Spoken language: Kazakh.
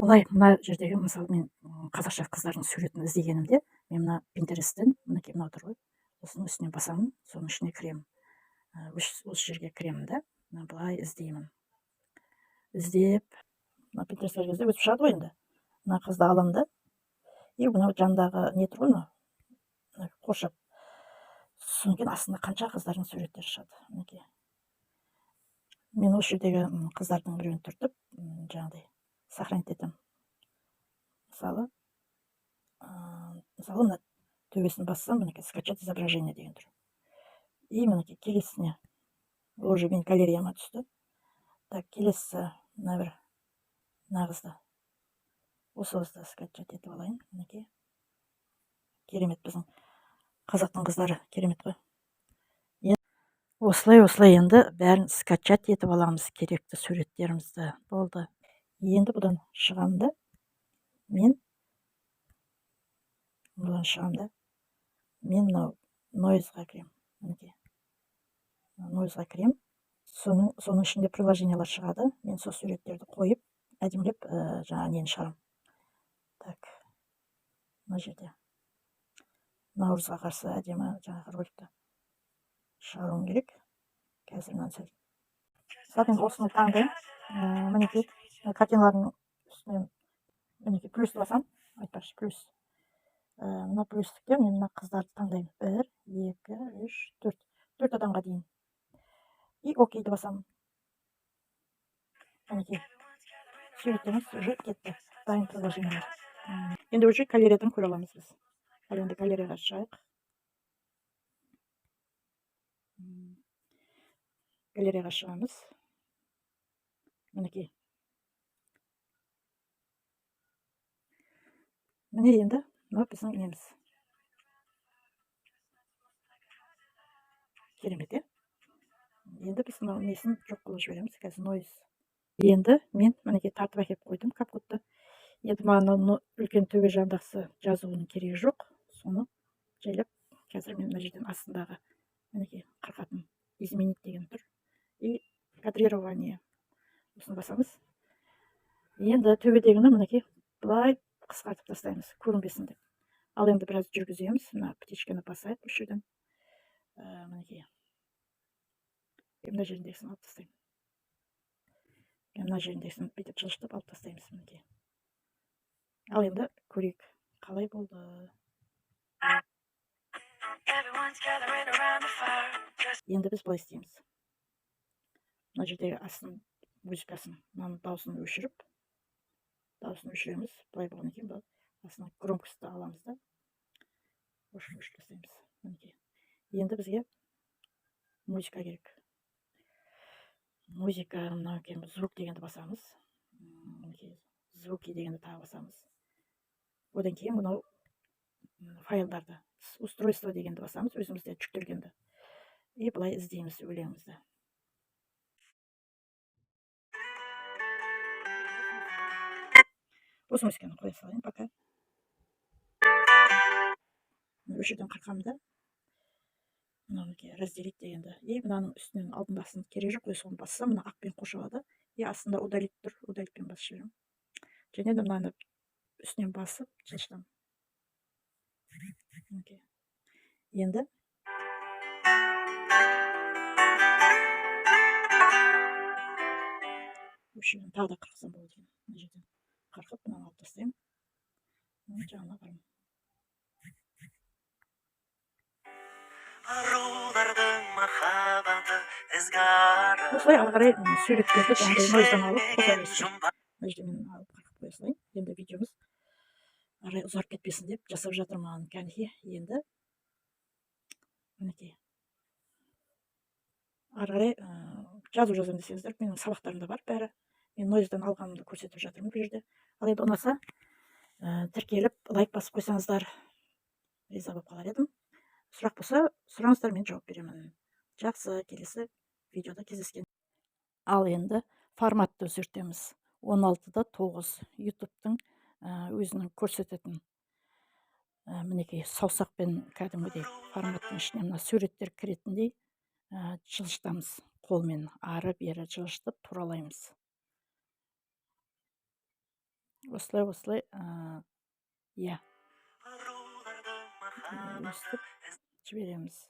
Былай мына жердегі, мысалы, мен қазақша қыздардың суретін іздегенімде, мен мына Пинтересттен, мінекей, мынау тұр ғой, осының үстіне басамын, соның ішіне кіремін. Осы жерге кіремін да, мына былай іздеймін. Іздеп, мына Пинтерестке кезде өтіп шығады ғой енді. Мына қызды аламын да, и мынау жанындағы не тұр ғой, мынау қоршап. Содан кейін астында қанша қыздардың суреттері шығады. Мінекей. Мен осы жердегі қыздардың біреуін түртіп, жаңағыдай сохранить етемін. Мысалы, мына төбесін бассам, мінекей, «Скачать изображение» деген тұр. И мінекей, келесісіне ол уже менің галереяма түсті. Так, келесісі мына бір мына қызды, осы қызды скачать етіп алайын. Мінекей, керемет, біздің қазақтың қыздары керемет қой. Осылай, осылай енді бәрін скачать етіп аламыз, керекті суреттерімізді. Болды. Енді бұдан шығамын да, мен бұдан шығамын да, мен мынау Noise-ға кіремін. Мінекей, Noise-ға кіремін. Соның ішінде приложениялар шығады. Мен сол суреттерді қойып, әдемілеп, жаңағы нені шығарамын. Так, мына жерде наурызға қарсы әдемі жаңағы роликті шығаруым керек. Қазір мынаны сәл, мысалы, мен осыны таңдаймын. Мінекей, картиналардың үстінен, мінекей, плюсті басамын. Айтпақшы, плюс, мына плюстікте мен мына қыздарды таңдаймын: бір, екі, үш, төрт, төрт адамға дейін. И окейді басамын. Мінекей, суреттеріміз уже кетті, дайын приложениялар. Енді уже галереядан көре аламыз біз. Ал енді галереяға шығайық. Галереяға шығамыз. Мінекей, міне, енді мынау біздің неміз. Керемет, иә? Енді біз мынау несін жоқ қылып жібереміз қазір, Noise. Енді мен, мінекей, тартып әкеліп қойдым CapCut-ты. Енді маған мынау үлкен төбе жағындағысы жазуының керегі жоқ. Соны жайлап қазір мен мына жерден астындағы, мінекей, қырқатын «Изменить» деген тұр и «Кадрирование», осыны басамыз. Енді төбедегіні, мінекей, былай қысқартып тастаймыз, көрінбесін деп. Ал енді біраз жүргіземіз. Мына птичканы басайық осы жерден. Мінекей, мына жеріндегісін алып тастаймын. Мына жеріндегісін бүйтіп жылжытып алып тастаймыз. Мінекей, ал енді көрейік, қалай болды. Енді біз былай істейміз: мына жердегі астын музыкасын, мынаның дауысын өшіріп, дауысын өшіреміз. Былай болғаннан кейін, бұл астына громкостьті аламыз да, өшіріп тастаймыз. Мінекей, енді бізге музыка керек. Музыка мынау екен. «Звук» дегенді басамыз. Мінекей, «Звуки» дегенді тағы басамыз. Одан кейін мынау файлдарды, «Устройство» дегенді басамыз, өзімізде жүктелгенді, и былай іздейміз өлеңімізді. Осы музыканы қоя салайын пока. Осы жерден қырқамын да, мынау, мінекей, «Разделить» дегенді, и мынаның үстінен алдындағысын керегі жоқ қой, соны бассам, мына ақпен қоршалады. И астында «Удалить» тұр, удалитпен басып жіберемін және де мынаны үстінен басып жылжытамын. Мінекей, енді осы жерден тағы да қырқсам болады екен. Мына жерден қырқып, мынаны алып тастаймын, мына жағына барамын. Арулардың махаббаты ізгі ары. Осылай ары қарай суреттерді жаңағыдай Noise-дан алып қоса бересіздер. Мына жерде мен алып, қырқып қоя салайын. Енді видеомыз ары қарай ұзарып кетпесін деп жасап жатырмын. Кәнекей, енді, мінекей, ары қарай жазу жазамын десеңіздер, менің сабақтарымда бар бәрі. Мен Noise-дан алғанымды көрсетіп жатырмын бұл жерде. Ал енді ұнаса, тіркеліп, лайк басып қойсаңыздар, риза болып қалар едім. Сұрақ болса, сұраңыздар, мен жауап беремін. Жақсы, келесі видеода кездескен. Ал енді форматты өзгертеміз. 16:9, Ютубтың өзінің көрсететін, мінекей, саусақпен кәдімгідей форматтың ішіне мына суреттер кіретіндей, жылжытамыз. Қолмен ары бері жылжытып, туралаймыз. Осылай, осылай, иә, өстіп жібереміз.